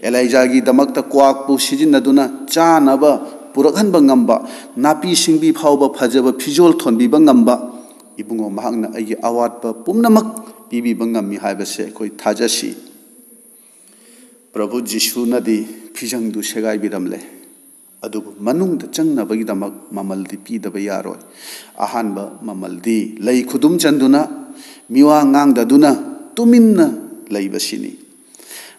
ꯑꯦꯂꯥꯏꯖꯥꯒꯤꯗꯃꯛꯇ ꯀ꯭ꯋꯥꯛꯄꯨ ꯁꯤꯖꯤꯟꯅꯗꯨꯅ ꯆꯥꯅꯕ ꯄꯨꯔꯛꯍꯟꯕ ꯉꯝꯕ, ꯅꯥꯄꯤ ꯁꯤꯡꯕꯤ ꯐꯥꯎꯕ ꯐꯖꯕ ꯐꯤꯖꯣꯜ ꯊꯣꯟꯕꯤꯕ ꯉꯝꯕ, ꯏꯕꯨꯡꯉꯣ, ꯃꯍꯥꯛꯅ ꯑꯩꯒꯤ ꯑꯋꯥꯠꯄ ꯄꯨꯝꯅꯃꯛ ꯄꯤꯕꯤꯕ ꯉꯝꯃꯤ ꯍꯥꯏꯕꯁꯦ ꯑꯩꯈꯣꯏ ꯊꯥꯖꯁꯤ꯫ ꯄ꯭ꯔꯚꯨ ꯖꯤꯁꯨꯅꯗꯤ ꯐꯤꯖꯪꯗꯨ ꯁꯦꯒꯥꯏꯕꯤꯔꯝꯂꯦ, ꯑꯗꯨꯕꯨ ꯃꯅꯨꯡꯗ ꯆꯪꯅꯕꯒꯤꯗꯃꯛ ꯃꯃꯜꯗꯤ ꯄꯤꯗꯕ ꯌꯥꯔꯣꯏ꯫ ꯑꯍꯥꯟꯕ ꯃꯃꯜꯗꯤ ꯂꯩ ꯈꯨꯗꯨꯝ ꯆꯟꯗꯨꯅ, ꯃꯤꯋꯥ ꯉꯥꯡꯗꯗꯨꯅ ꯇꯨꯃꯤꯟꯅ ꯂꯩꯕꯁꯤꯅꯤ꯫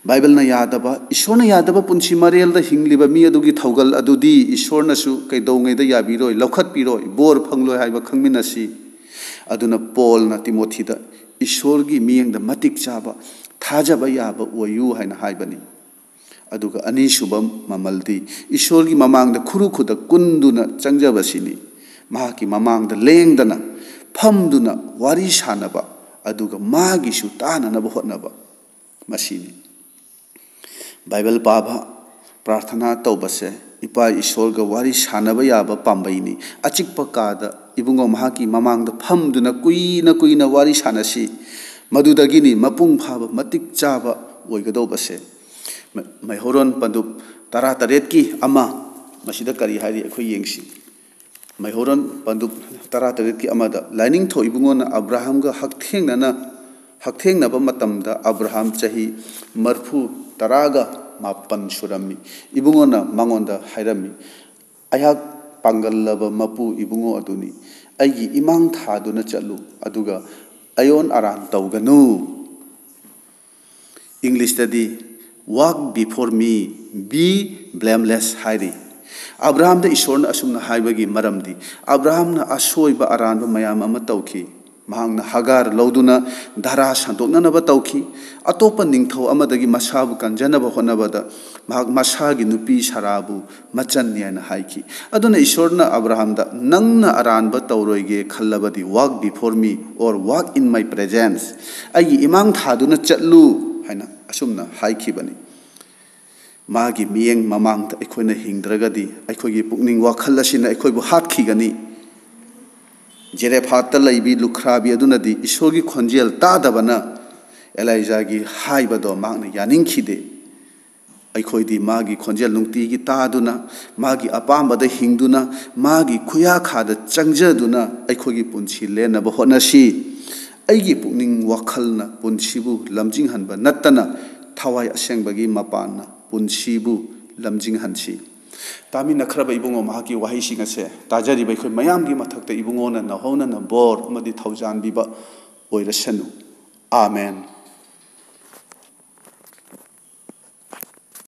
ꯕꯥꯏꯕꯜꯅ ꯌꯥꯗꯕ, ꯏꯁꯣꯔꯅ ꯌꯥꯗꯕ ꯄꯨꯟꯁꯤ ꯃꯔꯦꯜꯗ ꯍꯤꯡꯂꯤꯕ ꯃꯤ ꯑꯗꯨꯒꯤ ꯊꯧꯒꯜ ꯑꯗꯨꯗꯤ ꯏꯁꯣꯔꯅꯁꯨ ꯀꯩꯗꯧꯉꯩꯗ ꯌꯥꯕꯤꯔꯣꯏ, ꯂꯧꯈꯠꯄꯤꯔꯣꯏ, ꯕꯣꯔ ꯐꯪꯂꯣꯏ ꯍꯥꯏꯕ ꯈꯪꯃꯤꯟꯅꯁꯤ꯫ ꯑꯗꯨꯅ ꯄꯣꯜꯅ ꯇꯤꯃꯣꯊꯤꯗ ꯏꯁꯣꯔꯒꯤ ꯃꯤꯠꯌꯦꯡꯗ ꯃꯇꯤꯛ ꯆꯥꯕ, ꯊꯥꯖꯕ ꯌꯥꯕ ꯑꯣꯏꯌꯨ ꯍꯥꯏꯅ ꯍꯥꯏꯕꯅꯤ꯫ ꯑꯗꯨꯒ ꯑꯅꯤꯁꯨꯕ ꯃꯃꯜꯗꯤ ꯏꯁꯣꯔꯒꯤ ꯃꯃꯥꯡꯗ ꯈꯨꯔꯨ ꯈꯨꯗꯛ ꯀꯨꯟꯗꯨꯅ ꯆꯪꯖꯕꯁꯤꯅꯤ꯫ ꯃꯍꯥꯛꯀꯤ ꯃꯃꯥꯡꯗ ꯂꯦꯡꯗꯅ ꯐꯝꯗꯨꯅ ꯋꯥꯔꯤ ꯁꯥꯅꯕ, ꯑꯗꯨꯒ ꯃꯥꯒꯤꯁꯨ ꯇꯥꯅꯅꯕ ꯍꯣꯠꯅꯕ, ꯃꯁꯤꯅꯤ꯫ ꯕꯥꯏꯕꯜ ꯄꯥꯕ, ꯄ꯭ꯔꯥꯔꯊꯅꯥ ꯇꯧꯕꯁꯦ ꯏꯄꯥ ꯏꯁꯣꯔꯒ ꯋꯥꯔꯤ ꯁꯥꯟꯅꯕ ꯌꯥꯕ ꯄꯥꯝꯕꯩꯅꯤ꯫ ꯑꯆꯤꯛꯄ ꯀꯥꯗ ꯏꯕꯨꯡꯉꯣ ꯃꯍꯥꯛꯀꯤ ꯃꯃꯥꯡꯗ ꯐꯝꯗꯨꯅ ꯀꯨꯏꯅ ꯀꯨꯏꯅ ꯋꯥꯔꯤ ꯁꯥꯟꯅꯁꯤ꯫ ꯃꯗꯨꯗꯒꯤꯅꯤ ꯃꯄꯨꯡ ꯐꯥꯕ, ꯃꯇꯤꯛ ꯆꯥꯕ ꯑꯣꯏꯒꯗꯧꯕꯁꯦ꯫ ꯃ-, ꯃꯩꯍꯧꯔꯣꯟ ꯄꯟꯗꯨꯞ ꯇꯔꯥꯇꯔꯦꯠꯀꯤ ꯑꯃ, ꯃꯁꯤꯗ ꯀꯔꯤ ꯍꯥꯏꯔꯤ ꯑꯩꯈꯣꯏ ꯌꯦꯡꯁꯤ꯫ ꯃꯩꯍꯧꯔꯣꯟ ꯄꯟꯗꯨꯞ ꯇꯔꯥꯇꯔꯦꯠꯀꯤ ꯑꯃꯗ, ꯂꯥꯏꯅꯤꯡꯊꯧ ꯏꯕꯨꯡꯉꯣꯅ ꯑꯕ꯭ꯔꯥꯍꯥꯝꯒ ꯍꯛꯊꯦꯡꯅꯅ, ꯍꯛꯊꯦꯡꯅꯕ ꯃꯇꯝꯗ ꯑꯕ꯭ꯔꯥꯍꯥꯝ ꯆꯍꯤ ꯃꯔꯐꯨ ꯇꯔꯥꯒ ꯃꯥꯄꯟ ꯁꯨꯔꯝꯃꯤ꯫ ꯏꯕꯨꯡꯉꯣꯅ ꯃꯉꯣꯟꯗ ꯍꯥꯏꯔꯝꯃꯤ, "ꯑꯩꯍꯥꯛ ꯄꯥꯡꯒꯜꯂꯕ ꯃꯄꯨ ꯏꯕꯨꯡꯉꯣ ꯑꯗꯨꯅꯤ꯫ ꯑꯩꯒꯤ ꯏꯃꯥꯡ ꯊꯥꯗꯨꯅ ꯆꯠꯂꯨ, ꯑꯗꯨꯒ ꯑꯌꯣꯟ ꯑꯔꯥꯟ ꯇꯧꯒꯅꯨ"꯫ ꯏꯪꯂꯤꯁꯇꯗꯤ "Walk before me, be blameless" ꯍꯥꯏꯔꯤ꯫ ꯑꯕ꯭ꯔꯥꯍꯥꯝꯗ ꯏꯁꯣꯔꯅ ꯑꯁꯨꯝꯅ ꯍꯥꯏꯕꯒꯤ ꯃꯔꯝꯗꯤ, ꯑꯕ꯭ꯔꯥꯍꯥꯝꯅ ꯑꯁꯣꯏꯕ ꯑꯔꯥꯟꯕ ꯃꯌꯥꯝ ꯑꯃ ꯇꯧꯈꯤ꯫ ꯃꯍꯥꯛꯅ ꯍꯥꯒꯥꯔ ꯂꯧꯗꯨꯅ ꯙꯔꯥ ꯁꯟꯗꯣꯛꯅꯅꯕ ꯇꯧꯈꯤ꯫ ꯑꯇꯣꯞꯄ ꯅꯤꯡꯊꯧ ꯑꯃꯗꯒꯤ ꯃꯁꯥꯕꯨ ꯀꯟꯖꯅꯕ ꯍꯣꯠꯅꯕꯗ ꯃꯍꯥꯛ ꯃꯁꯥꯒꯤ ꯅꯨꯄꯤ ꯁꯥꯔꯥꯕꯨ ꯃꯆꯟꯅꯤ ꯍꯥꯏꯅ ꯍꯥꯏꯈꯤ꯫ ꯑꯗꯨꯅ ꯏꯁꯣꯔꯅ ꯑꯕ꯭ꯔꯥꯍꯥꯝꯗ, "ꯅꯪꯅ ꯑꯔꯥꯟꯕ ꯇꯧꯔꯣꯏꯒꯦ ꯈꯜꯂꯕꯗꯤ, walk before me or walk in my presence, ꯑꯩꯒꯤ ꯏꯃꯥꯡ ꯊꯥꯗꯨꯅ ꯆꯠꯂꯨ" ꯍꯥꯏꯅ ꯑꯁꯨꯝꯅ ꯍꯥꯏꯈꯤꯕꯅꯤ꯫ ꯃꯥꯒꯤ ꯃꯤꯠꯌꯦꯡ ꯃꯃꯥꯡꯗ ꯑꯩꯈꯣꯏꯅ ꯍꯤꯡꯗ꯭ꯔꯒꯗꯤ, ꯑꯩꯈꯣꯏꯒꯤ ꯄꯨꯛꯅꯤꯡ ꯋꯥꯈꯜ ꯑꯁꯤꯅ ꯑꯩꯈꯣꯏꯕꯨ ꯍꯥꯠꯈꯤꯒꯅꯤ꯫ ꯖꯦꯔꯦꯐꯥꯠꯇ ꯂꯩꯕꯤ ꯂꯨꯈ꯭ꯔꯥꯕꯤ ꯑꯗꯨꯅꯗꯤ ꯏꯁꯣꯔꯒꯤ ꯈꯣꯟꯖꯦꯜ ꯇꯥꯗꯕꯅ ꯑꯦꯂꯥꯏꯖꯥꯒꯤ ꯍꯥꯏꯕꯗꯣ ꯃꯍꯥꯛꯅ ꯌꯥꯅꯤꯡꯈꯤꯗꯦ꯫ ꯑꯩꯈꯣꯏꯗꯤ ꯃꯥꯒꯤ ꯈꯣꯟꯖꯦꯜ ꯅꯨꯡꯇꯤꯒꯤ ꯇꯥꯗꯨꯅ, ꯃꯥꯒꯤ ꯑꯄꯥꯝꯕꯗ ꯍꯤꯡꯗꯨꯅ, ꯃꯥꯒꯤ ꯈꯨꯌꯥꯈꯥꯗ ꯆꯪꯖꯗꯨꯅ ꯑꯩꯈꯣꯏꯒꯤ ꯄꯨꯟꯁꯤ ꯂꯦꯟꯅꯕ ꯍꯣꯠꯅꯁꯤ꯫ ꯑꯩꯒꯤ ꯄꯨꯛꯅꯤꯡ ꯋꯥꯈꯜꯅ ꯄꯨꯟꯁꯤꯕꯨ ꯂꯝꯖꯤꯡꯍꯟꯕ ꯅꯠꯇꯅ, ꯊꯋꯥꯏ ꯑꯁꯦꯡꯕꯒꯤ ꯃꯄꯥꯟꯅ ꯄꯨꯟꯁꯤꯕꯨ ꯂꯝꯖꯤꯡꯍꯟꯁꯤ꯫ ꯇꯥꯃꯤꯟꯅꯈ꯭ꯔꯕ ꯏꯕꯨꯡꯉꯣ, ꯃꯍꯥꯛꯀꯤ ꯋꯥꯍꯩꯁꯤꯡ ꯑꯁꯦ ꯇꯥꯖꯔꯤꯕ ꯑꯩꯈꯣꯏ ꯃꯌꯥꯝꯒꯤ ꯃꯊꯛꯇ ꯏꯕꯨꯡꯉꯣꯅ ꯅꯧꯍꯧꯅꯅ ꯕꯣꯔ ꯑꯃꯗꯤ ꯊꯧꯖꯥꯟꯕꯤꯕ ꯑꯣꯏꯔꯁꯅꯨ꯫ ꯑꯥꯃꯦꯟ꯫